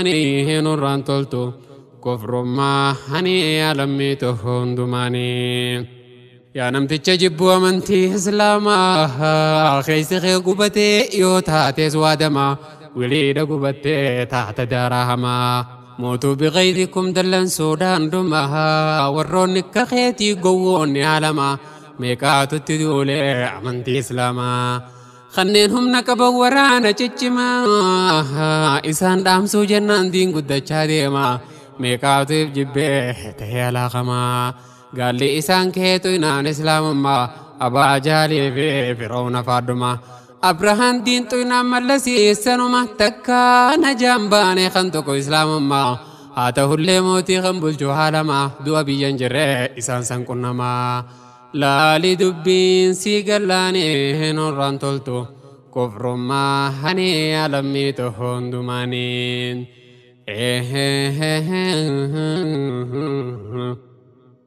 achumaanii nurraan toltu kufrummaa hani lammii hundumaanii. Yaa namticha jibbuu amantii Islaamaa keessi kee gubatee yoo taates waadamaa wiliidha gubattee taata daaraa hamaa. Mootuu biqaydikum dallansuudhaan dhumaa warroonni akka keetii gowwoonni haalamaa meeqaatutti duulee amantii Islaamaa. Kanneen humna qaban waraana ciccimaa isaan dhaamsuu jennaan diin guddachaa deema meeqaatuuf jibbee ta'ee alaaqamaa. Gaalli isaan keetu inaan Islaamummaa Abaa Jaalii fi Firoona faadhuma. Abrahaan diintu inaan mallasiisanuma takka najaan baane kan tokko Islaamummaa. Haa ta'ullee mootii kan bulchu haalamaa du'a biyyan jirree isaan san qunnamaa. Laali dubbiin si gallaanii nurraan toltu kufrummaa hani lammii hundumaaniin.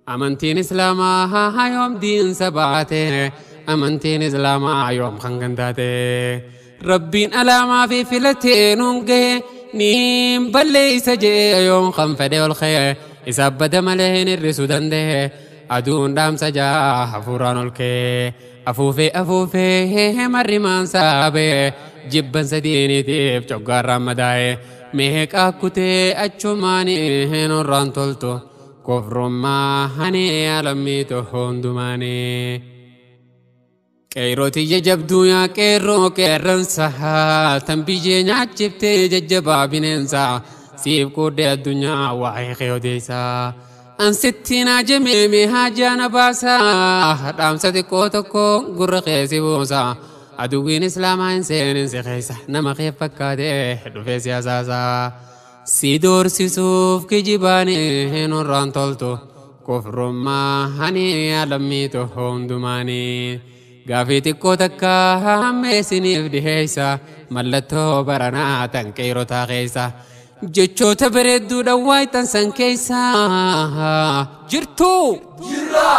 Amantiin Islaamaa yoom diinsa baate amantiin Islaamaa yoom kan gantaate Rabbiin alaamaa fi filatee nuun gahe niin balleessa jee yoom kan fedhe ol ka'e isa bada malee hin hir'isuu danda'e aduun dhaamsa jaa hafuuraan ol ka'e afuufee afuufee marri maansaa ba'e jibbansa diiniitiif coggaarraan madaa'e meeqaa kutee achumaanii nurraan toltu. Kufrummaa hani lammii hundumaanii. Qeerroo jabduu yaa qeerroo qeerransa tan biyyee nyaachiftee jajjabaa bineensa siif qooddee addunyaa waa'ee kee odeessa. Ansitti naa jameeme haajaa na baasa dhaamsa xiqqoo tokko gurra kee si buusa. Aduwwiin Islaamaa hin seenin si keessa nama kee fakkaatee dhufee siyaasaasaa. Si doorsisuuf kijibaanii nurraan toltu kufrummaa hani lammii hundumaanii. Gaafii xiqqoo takka hammeessiniif dhiheessa mallattoo baranaa tan qeerotaa keessa. Jechoota bareedduudhaan waayixan san keessa jirtu. Jirra!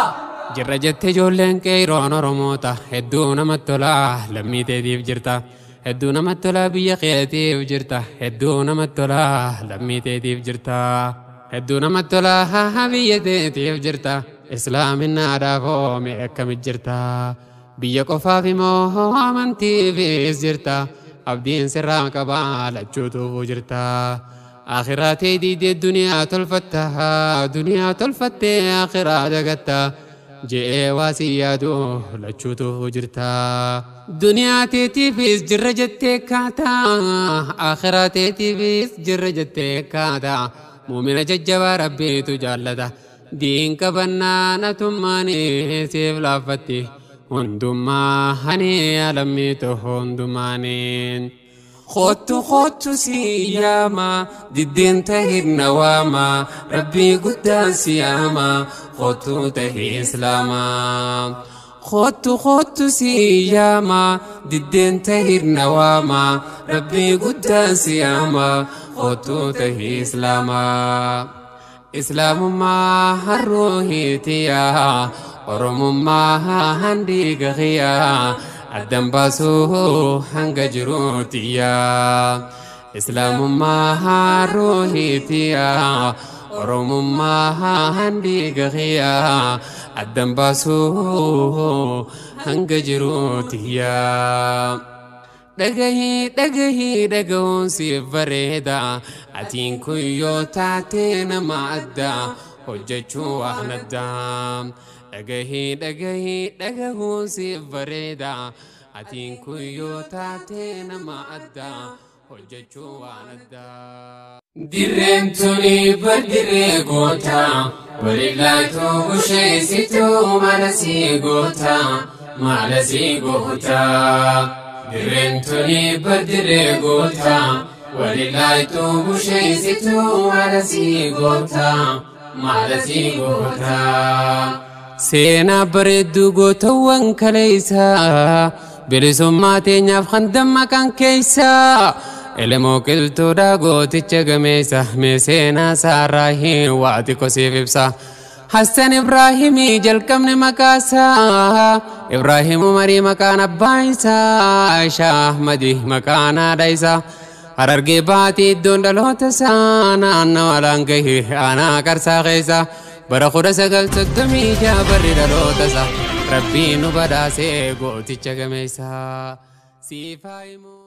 Jirra jettee ijoolleen qeeroon Oromoota hedduu namatti tolaa lammii teetiif jirta. Hedduu namatti tolaa biyya keetiif jirta. Hedduu namatti tolaa lammii teetiif jirta. Hedduu namatti tolaa biyya teetiif jirta. Islaaminaadhaaf oome akkamit jirta. Biyya qofaaf immoo amantiifis jirta. Abdiin sirraa qabaa lachuutuufuu jirta. Akhiraa tee diidee duniyaa tolfatta. Duniyaa tolfattee akhiraa dagatta. Je'ee waa si yaadu lachuutuufuu jirta. Duniyaa teetiifis jirra jettee kaata. Akhiraa teetiifis jirra jettee kaata. Muumina jajjabaa Rabbiitu jaallata. Diin qabannaan atummaanii siif laaffatti. Hundumaa hani lammii hundumaaniin. Kottu kottu si yaama diddeen tahirna waama Rabbii guddaan si yaama kottu tahi Islaamaa. Kottu kottu si yaama diddeen tahirna waama Rabbii guddaan si yaama kottu tahi Islaamaa. Islaamummaa harruuhiitiyaa Oromummaa handiiga kiyyaa addan baasuu hanga jiruutiyyaa. Islaamummaa harruuhiitiyaa Oromummaa handiiga kiyyaa addan baasuu hanga jiruutiyyaa. Dhagahii dhagahii dhagahuun siif bareeda atiin kun yoo taate nama addaa hojjechuu waan addaa. Dhagahii dhagahii dhagahuun siif bareeda atiin kun yoo taate nama addaa hojjechuu waan addaa. Dirreen tuni bar dirree goota walillaatu busheessituu mala sii goota maala sii goota. Dirreen tuni bar dirree goota walillaatu busheessituu mala sii goota maala sii goota. Seenaa bareedduu gootawwan kaleessa bilisummaa teenyaaf kan dammaqan keessa Elemoo qilxuudhaa gooticha gameessa mee seenaa saarraa hin waa xiqqoo siif ibsa. Hassan Ibraahimii jalqabni maqaasaa Ibraahim Umarii maqaan abbaa isaa Aishaa Ahmadi maqaan haadha isaa. Harargee baatee iddoon dhaloota isaa naannawa laangahee aanaa qarsaa keessa bara 1936 barri dhaloota isaa Rabbiin nu badhaasee gooticha gameessa. Siifaa himuu.